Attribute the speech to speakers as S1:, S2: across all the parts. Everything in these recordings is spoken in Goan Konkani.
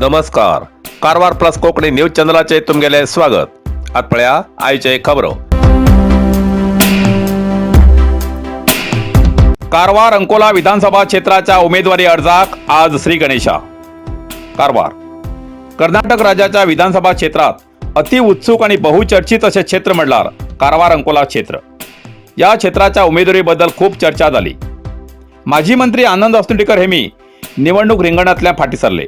S1: नमस्कार, कारवार प्लस कोंकणी न्यूज चॅनलाचे तुमगेले स्वागत. आत पळया आयचे खबरो. कारवार अंकोला विधानसभा क्षेत्राच्या उमेदवारी अर्जाक आज श्री गणेशा. कारवार कर्नाटक राज्याच्या विधानसभा क्षेत्रात अति उत्सुक आणि बहुचर्चित असे क्षेत्र म्हणल्यार कारवार अंकोला क्षेत्र. या क्षेत्राच्या उमेदवारीबद्दल खूप चर्चा झाली. माजी मंत्री आनंद अस्नोटीकर हेमी निवडणूक रिंगणातल्या फाटी सरले.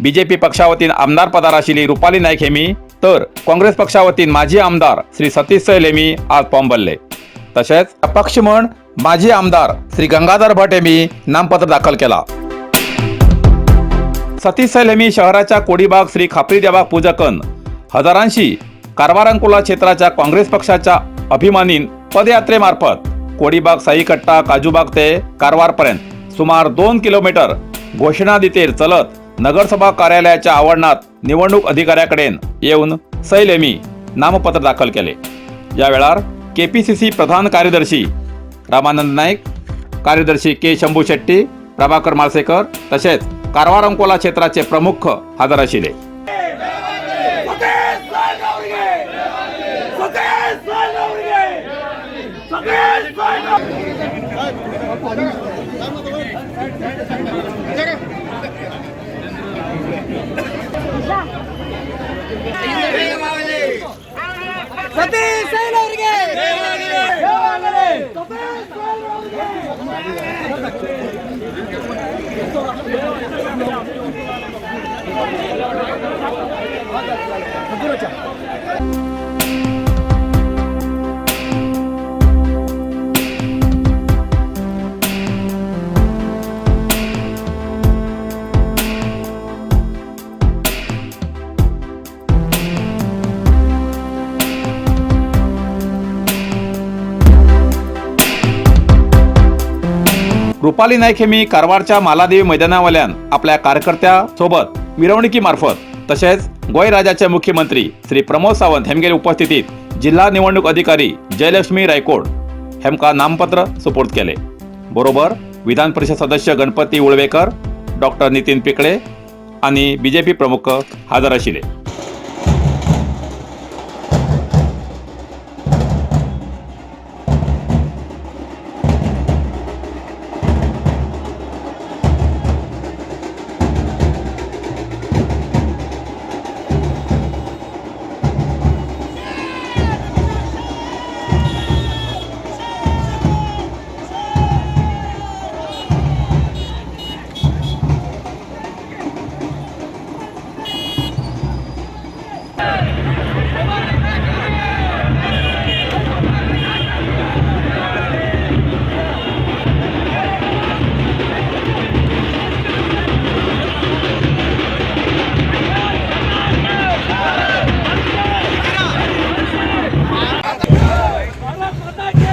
S1: बीजेपी पक्षावतीन आमदार पदार आशिल्ली रुपाली नाईक हेमी, तर काँग्रेस पक्षावतीन माजी आमदार श्री सतीश सैल हेमी आज फॉर्म भरले. तसेच अपक्ष म्हण माजी आमदार श्री गंगाधर भट हेमी नामपत्र दाखल केला. सतीश सैल हेमी शहराच्या कोडीबाग श्री खापरी देवाक पूजकन हजारांशी कारवार अंकोला क्षेत्राच्या काँग्रेस पक्षाच्या अभिमानीन पदयात्रेमार्फत कोडीबाग, साईकट्टा, काजूबाग ते कारवारपर्यंत सुमार 2 किलोमीटर घोषणा दितेर चलत नगरसभा कार्यालयाच्या आवरणात निवडणूक अधिकाऱ्याकडेन येऊन सैल हेमी नामपत्र दाखल केले. या वेळार केपीसीसी प्रधान कार्यदर्शी रामानंद नाईक, कार्यदर्शी के शंभू शेट्टी, प्रभाकर माळसेकर तसेच कारवार अंकोला क्षेत्राचे प्रमुख हजर आशिल्ले.
S2: ಸತೀಶ್ ಸೈಲ್ ಅವರಿಗೆ, ಸತೀಶ್ ಸೈಲ್ ಅವರಿಗೆ, ಸತೀಶ್ ಸೈಲ್.
S3: ಸತೀಶ್ ಸೈಲ್ ಅವರಿಗೆ.
S2: ಸತೀಶ್ ಸೈಲ್ ಅವರಿಗೆ.
S1: रुपाली नाईक हेमी कारवारच्या मालादेवी मैदानावल्यान आपल्या कार्यकर्त्यासोबत मिरवणुकीमार्फत तसेच गोंय राज्याचे मुख्यमंत्री श्री प्रमोद सावंत हेमगेले उपस्थितीत जिल्हा निवडणूक अधिकारी जयलक्ष्मी रायकोड हेमका नामपत्र सुपूर्द केले. बरोबर विधान परिषद सदस्य गणपती उळवेकर, डॉक्टर नितीन पिकळे आणि बीजेपी प्रमुख हजर आशिल्ले.
S2: भारत माता की.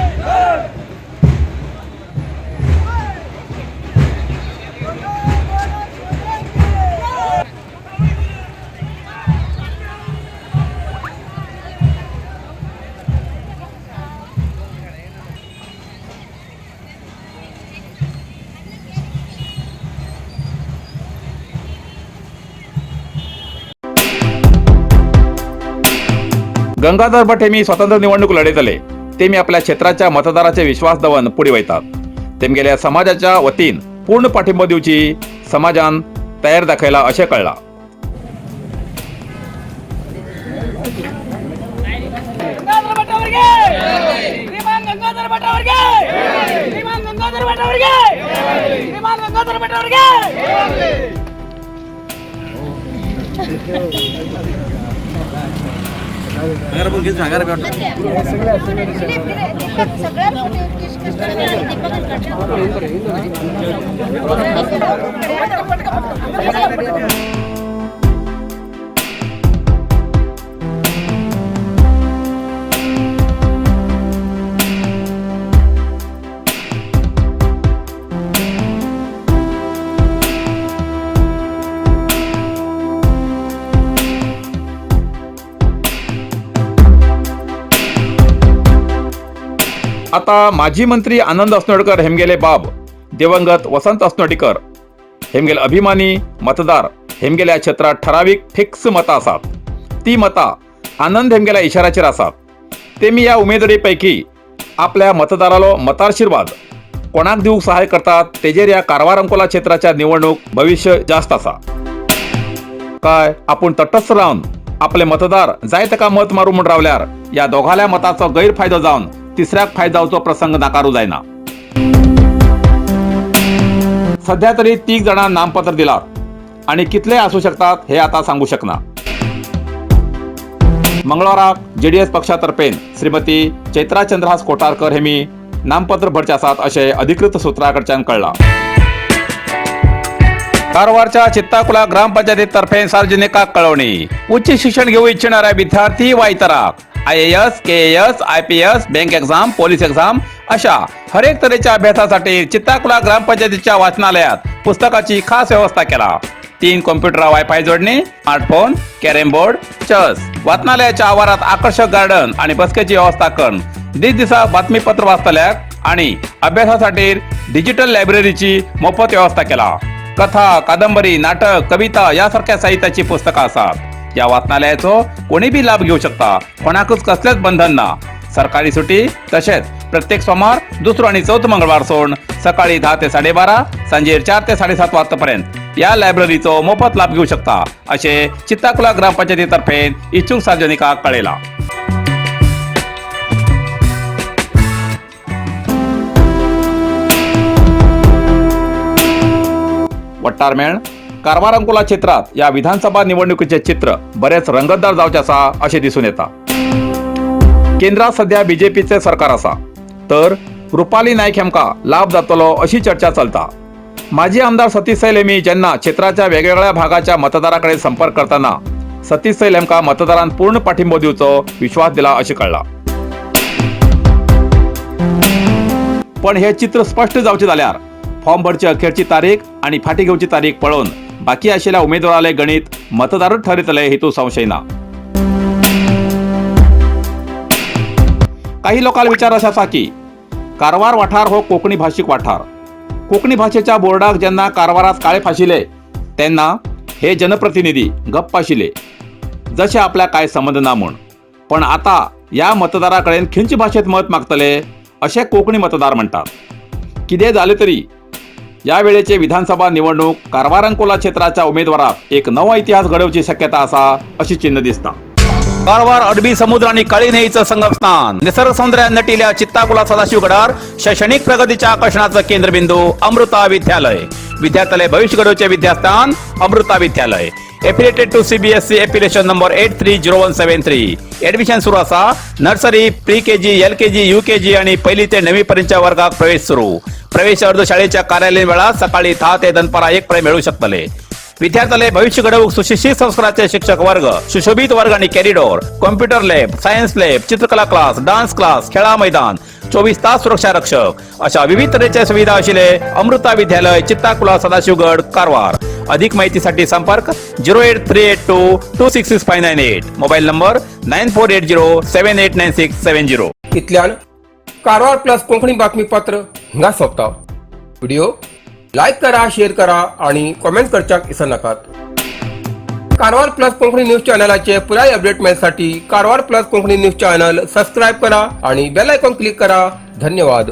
S1: गंगाधर भट हे मी स्वतंत्र निवडणूक लढयतले. ते मी आपल्या क्षेत्राच्या मतदाराचे विश्वास दवन पुढे वयतात. तेमगेल्या समाजाच्या वतीन पूर्ण पाठिंबो दिवची समाजान तयार दाखयला अशें कळ्ळां.
S3: ಗಂಗಾಧರ ಭಟ್ ಅವರಿಗೆ, ಶ್ರೀಮಾನ್ ಗಂಗಾಧರ ಭಟ್ ಅವರಿಗೆ, ಶ್ರೀಮಾನ್ ಗಂಗಾಧರ ಭಟ್ ಅವರಿಗೆ, ಶ್ರೀಮಾನ್ ಗಂಗಾಧರ ಭಟ್ ಅವರಿಗೆ.
S4: सगळ्या.
S1: आता माजी मंत्री आनंद अस्नोडकर हेमगेले बाब दिवंगत वसंत अस्नोटीकर हेमगेले अभिमानी मतदार हेमगेल्या क्षेत्रात ठरावीक फिक्स मतां आसात. ती मतां आनंद हेमगेल्या इशाराचेर आसात. तेमी ह्या उमेदवारीपैकी आपल्या मतदारालो मताशिर्वाद कोणाक दिवंक सहाय करतात तेजेर ह्या कारवार अंकोला क्षेत्राच्या निवडणूक भविष्य जास्त आसा. काय आपूण तटस्थ रावन आपले मतदार जाय ताका मत मारू म्हूण रावल्यार ह्या दोगांल्या मताचो गैरफायदो जावन तिसऱ्याक फायदो जावचो प्रसंग नाकारू जायना. सध्या तरी तीग जाणां नामपत्र दिलात आणि कितले आसूं शकतात हे आता सांगू शकना. मंगळवाराक जेडीएस पक्षातर्फे श्रीमती चैत्रा चंद्रहास कोटारकर हेमी नामपत्र भरचे आसात अशें अधिकृत सुत्रां कडच्यान कळ्ळां. कारवारच्या चित्ताकुला ग्रामपंचायतीतर्फे सार्वजनिकाक कळवणी. उच्च शिक्षण घेऊ इच्छिणाऱ्या विद्यार्थी वा इतराक IAS, KAS, IPS, bank exam, police exam अशा हरेक तऱ्हेच्या अभ्यासासाठी चित्ताकुला ग्रामपंचायतीच्या वाचनालयात पुस्तकाची खास व्यवस्था केला. 3 कॉम्प्युटर, वायफाय जोडणी, स्मार्टफोन, कॅरम बोर्ड, चेस, वाचनालयाच्या आवारात आकर्षक गार्डन आणि बसकेची व्यवस्था करून दिसदिसा बातमीपत्र वाचतल्याक आणि अभ्यासासाठी डिजिटल लायब्ररीची मोफत व्यवस्था केला. कथा, कादंबरी, नाटक, कविता यासारख्या साहित्याची पुस्तकं आसात. या वाचनालयाचो कोणी बी लाभ घेऊ शकता. कोणाकच कसलेच बंधन ना. सरकारी सुटी तसेच प्रत्येक सोमवार, दुसरो आणि चौथो मंगळवार सोडून सकाळी 10 ते 12:30, सांजेर 4 ते 7:30 वाजतापर्यंत या लायब्ररीचो मोफत लाभ घेऊ शकता असे चित्ताकुला ग्रामपंचायतीतर्फे इच्छुक सार्वजनिकाक कळेला. वट्टारमेळ कारवार अंकोला क्षेत्रात या विधानसभा निवडणुकीचे चित्र बरेच रंगतदार जावचे आसा अशें दिसून येता. केंद्रात सध्या बीजेपीचे सरकार आसा तर रुपाली नायक हेमकां लाभ जातलो अशी चर्चा चलता. माजी आमदार सतीश सैल हेमी जेन्ना क्षेत्राच्या वेगवेगळ्या भागाच्या मतदाराकडे कडेन संपर्क करतना सतीश सैल हेमकां मतदारान पूर्ण पाठिंबो दिवचो विश्वास दिला अशें कळ्ळां. पण हे चित्र स्पष्ट जावचें जाल्यार फॉर्म भरची अखेरची तारीख आणि फाटी घेवची तारीख पळोवन बाकी आशिल्ल्या उमेदवाराले गणित मतदारूच ठरयतले हेतू संशय ना. काही लोकांना विचार असा आसा की कारवार वाठार हो कोंकणी भाशीक वाठार. कोंकणी भाशेच्या बोर्डाक जेन्ना कारवारात काळे फाशिले तेन्ना हे जनप्रतिनिधी गप्प आशिल्ले, जशे आपल्याक कांय संबंद ना म्हूण. पण आता ह्या मतदारा कडेन खंयचे भाशेंत मत मागतले अशें कोंकणी मतदार म्हणटात. कितें जालें तरी या वेळेचे विधानसभा निवडणूक कारवार अंकोला क्षेत्राच्या उमेदवाराक एक नवो इतिहास घडोवची शक्यता आसा अशी चिन्ह दिसता. कारवार अरबी समुद्र आणि काळी न्हंयेचं संगमस्थान, निसर्ग सौंदर्यान नटिल्या चित्ताकुला सदाशिवगडार शैक्षणिक प्रगतीच्या आकर्षणाचं केंद्रबिंदू अमृता विद्यालय. विद्यार्थ्याले भविष्य घडवचे विद्यास्थान अमृता विद्यालय. Affiliated to CBSE, affiliation number 830173. Admission सुरू असा. Nursery, pre KG, LKG, UKG आणि पहिली ते नववी पर्यंतच्या वर्गात प्रवेश सुरू. प्रवेश अर्ज शाळेच्या कार्यालयीन वेळात सकाळी 10 ते दनपारा 1 पर्यंत मिळू शकतले. विद्यार्थ्याले भविष्य घडवूक सुशिक्षित संस्काराचे शिक्षक वर्ग, सुशोभित वर्ग आणि corridor, computer lab, science lab, चित्रकला क्लास, डान्स क्लास, खेळा मैदान, 24 तास सुरक्षा रक्षक अशा विविध तऱ्हेच्या सुविधा असलेले अमृता विद्यालय, चित्ताकुला, सदाशिवगड, कारवार. अधिक माहितीसाठी संपर्क 08382266598, mobile number 9480789670.
S4: इतल्यान कारवार प्लस कोंकणी बातमीपत्र हिंगा सोंपता. व्हिडिओ लायक करा, शेअर करा आणि कॉमेंट करच्याक विसरनाकात. कारवार प्लस कोंकणी न्यूज चॅनलाचे पुराय update मेळसाठी Karwar plus Konkani news channel subscribe करा आणि बेल आयकॉन क्लिक करा. धन्यवाद.